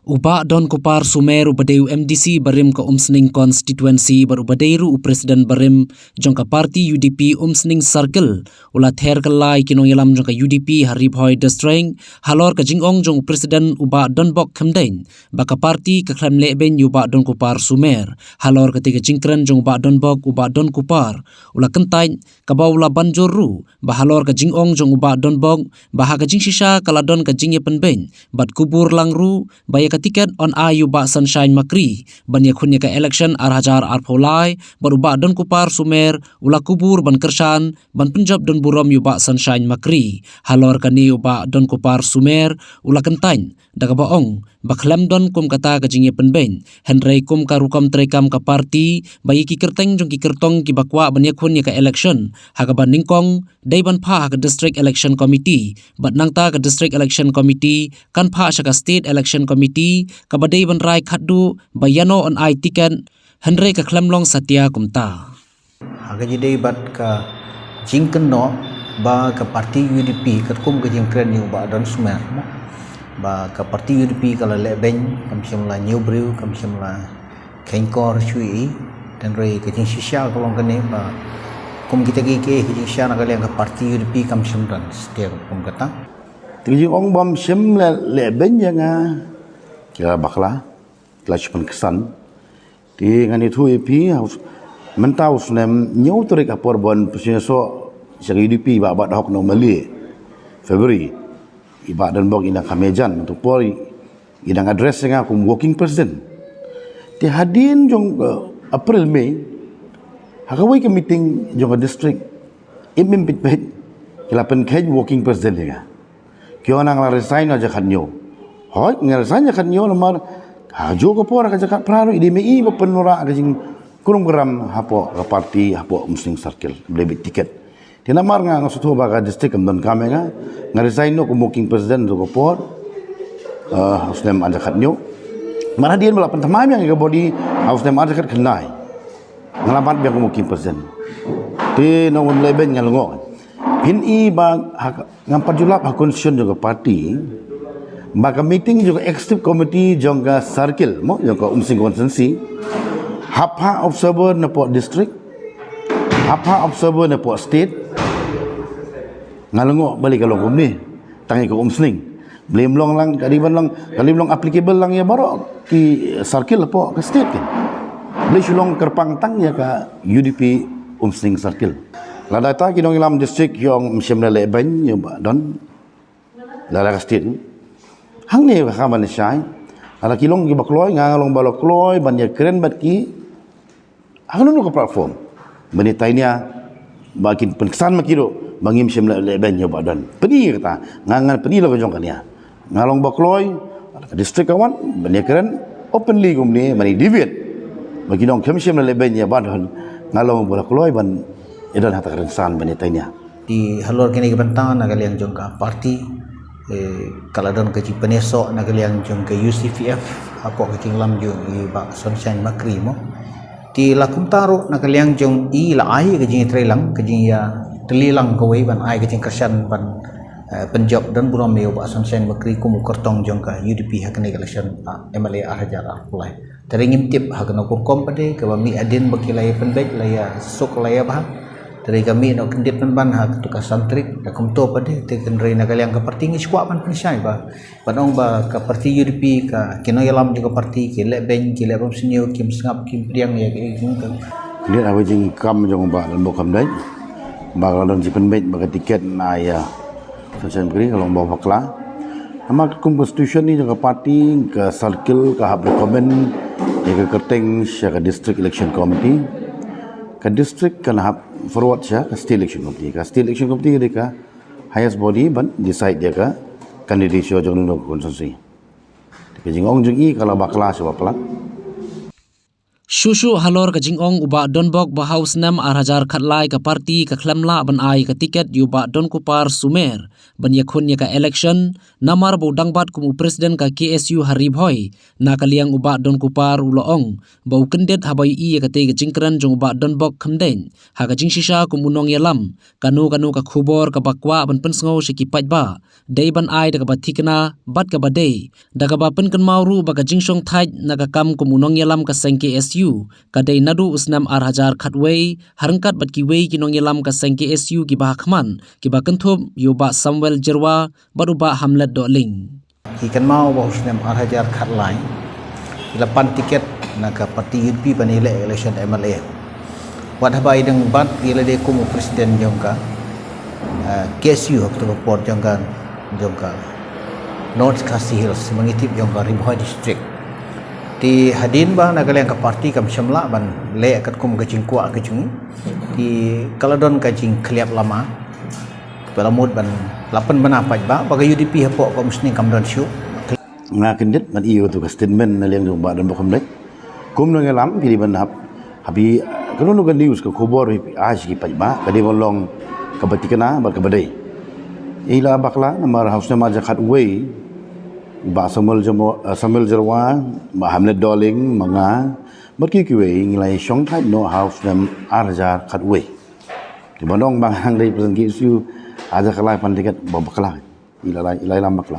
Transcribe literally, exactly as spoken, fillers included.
U Bah Donkupar Sumer, uba dei u M D C barim ka Umsning Constituency bad uba dei ruh u President barim jong ka party U D P Umsning Circle, u la ther kylla ïa ki nongïalam jong ka U D P ha Ri Bhoi District halor ka jingong jong u President u Bah Donbok Khymdeiñ ba ka party ka khlem lehbeiñ ïa u Bah Donkupar Sumer. Halor katei ka jingkren jong u Bah Donbok, u Bah Donkupar u la kyntait kaba u la ban jur ruh ba halor ka jingong jong u Bah Donbok ba ha ka jingshisha ka la don ka jingïapynbeiñ bad kubur lang ruh ba ïa ka tiket yn ai ïa u Bah Sunshine Makri ban ïakhun ïa ka election ar hajar arphew lai, bad u Bah Donkupar Sumer u la kubur ban kyrshan ban pynjop don burom ïa u Bah Sunshine Makri. Halor kane u Bah Donkupar Sumer u la kyntait da kaba ong ba khlem don kum kata ka jingïapynbeiñ, hynrei kum ka rukom treikam ka party ba ïa ki kyrteng jong ki kyrtong kiba kwah ban ïakhun ïa ka election ha kaba nyngkong dei ban phah ha ka District Election Committee, bad nangta ka District Election Committee kan phah sha ka State Election Committee kaba dei ban rai khatduh ba ïano yn ai tiket, hynrei ka khlem long satia kumta. Ha ka jingdei bad ka jingkynnoh ba ka party U D P, katkum ka jingkren ïa u Bah Don Sumer, ba ka party U D P ka la lehbeiñ, kam shym la ñiew briew, kam shym la kheiñkor shuh ïa i. Hynrei ka jingshisha ka long kane ba kum kita ki, ki, ka jingshisha na ka liang ka party U D P kam shym don satia kum kata. Te ka jingong bym shym la lehbeiñ ïa nga, ki la bakla, ki la shu pynksan. Te ngan ïathuh ïa phi, mynta u snem hynñiew tarik ha por ban pynshong sha ka U D P, Bah Bah Hok Nongmali, February, i Bah Donbok i dang kham ïajan, tu por i dang address ïa nga kum working president. Te hadien jong, eh, April, May, ha kawei ka meeting jong ka district, im im peit peit ki la pynkheiñ working president ïa nga. Ki ong nga la resign ha ka khathynñiew. Hooid, nga resign ha ka khathynñiew namar ha kajuh ka por ha ka khatphra ruh i dei ma i ba pynwanrah ka jingkrum kram hapoh ka party, hapoh Umsning Circle, ba la lehbeiñ tiket. Te namar nga, nga sngewthuh ba ka district kam donkam ïa nga, nga resign noh kum working president ha kajuh ka por. Eh, ha u snem ar hajar khathynñiew. Namar hadien ba la pynthymmai biang ïa ka body ha u snem ar hajar khatkhyndai, nga la bat biang kum working president. Te nang wan lehbeiñ nga lyngngoh. Phin i ba ha, ngam pat ju lap ha constitution jong ka party ba ka meeting jong ka executive committee jong ka circle mo, jong ka Umsning constituency, hap phah observer napoh district, hap phah observer napoh state. Nga lyngngoh balei ka long kumne tang ïa ka Umsning. Balei ym long lang, ka dei ban long, ka dei ban long applicable lang ïa baroh ki circle hapoh ka state kan. Balei shu long kyrpang tang ïa ka U D P Umsning Circle. Lada ïa ki nongïalam district ki ong ym shym la lehbeiñ ïa u Bah Don, lada ka state, hangne ka kham ban shai. Lada ki long kiba kloi, nga nga long ba la kloi ban ïakren bad ki ha kano kano ka platform ban ïatai nia, ba kin pynksan ma ki ruh ba ngim shym la lehbeiñ ïa u Bah Don. Pyni kata, nga ngan pyni la ka jong ka nia. Nga long ba kloi, ka district ka wan ban ïakren openly kumne, mane David, ba ki ong kim shym la lehbeiñ ïa u Bah Don. Nga long ba la kloi ban ïadon ha kata ka rynsan ban ïatai nia. Te halor kine ki bynta na ka liang jong ka party, eh, ka la don ka jingpynïasoh na ka liang jong ka U C P F hapoh ka jingïalam jong i Bah Sunshine Makri mo. Te la kumta ruh na ka liang jong i la ai ka jingïatreilang, ka jingïatreilang kawei ban ai ka jingkyrshan ban, eh, pynjop don burom ïa u Bah Sunshine Makri kum u kyrtong jong ka U D P ha kane ka election, ah, M L A ar hajar arphew lai. Te ngim tip ha kano ka rukom pat de, kaba mih hadien ba ki la ïapynbeit, la ïasuk, la ïabha. Te ka mih noh kyndit pynban ha kato ka san tarik, da kumto pat de, te hynrei na ka liang ka party ngi shu kwah ban pynshai ba, ban ong ba ka party U D P ka, ki nongïalam jong ka party ki lehbeiñ, ki leh bymsniew, kim sngap, kim pdiang ïa ka, ïa ka. Kyndit ha ka jingkam jong u Bah Donbok Khymdeiñ ba ka la don jingpynbeit ba ka tiket na ïa Sunshine Makri, ka long ba bakla. Namar katkum constitution jong ka party, ka circle ka hap recommend ïa ka kyrteng sha ka District Election Committee. Ka district kan hap forward sha ka State Election Committee. Ka State Election Committee ka dei ka highest body ban decide ïa ka candidate jong ka constituency. Te ka jingong jong i ka la bakla sha ba palat. Shuh shuh halor ka jingong u Bah Donbok ba ha u snem ar hajar khatlai ka party ka khlem lah ban ai ka tiket ïa u Bah Donkupar Sumer ban ïakhun ïa ka election, namar ba u dang bat kum u president ka K S U ha Ri Bhoi. Na ka liang u Bah Donkupar u la ong ba u kyndit haba ïohi ïa katei ka jingkren jong u Bah Donbok Khymdeiñ ha ka jingshisha kum u nongïalam. Kano kano ka khubor kaba kwah ban pynsngew sha ki paidbah dei ban ai da kaba thikna bad kaba dei, da kaba pynkynmaw ruh ba ka jingshongthait na ka kam kum u nongïalam ka seng K S U ka dei naduh u snem ar hajar khatwei, ha ryngkat bad kiwei ki nongïalam ka seng K S U kiba ha khmat, kiba kynthup ïa u Bah Samuel Jyrwa bad u Bah Hamlet Dohling. Ki kynmaw ba u snem ar hajar khatlai ki la pan tiket na ka party U D P ban ïaleh election M L A. Wat haba i dang bat i la dei kum u president jong ka, eh, K S U ha kato ka por jong ka, jong ka North Khasi Hills, ma ngi tip jong ka Ri Bhoi District. Te hadien ba na ka liang ka party kam shym lah ban leh katkum ka jingkwah ka jong ngi, te ka la don ka jingkhlieh lama. Ba la mut ban la pynbna paidbah ba ka U D P hapoh ka umsning kam don shuh. Nga kyndit ban ïoh tu ka statement na liang jong Bah Donbok Khymdeiñ. Kum nongïalam phi dei ban hap, haba kano kano ka news, ka khubor phi ai sha ki paidbah ka dei ban long kaba thikna bad kaba dei. I la bakla namar ha u snem ar hajar khatwei, Bah Samuel Jyrwa, eh, Samuel Jyrwa, Bah Hamlet Dohling, ma nga bad kiwei kiwei ngi la ïashongthait noh ha u snem ar hajar khatwei. Te ban ong ba nga dei president K S U ar hajar khatlai, pan tiket, ba bakla. I la, i la ïalam bakla.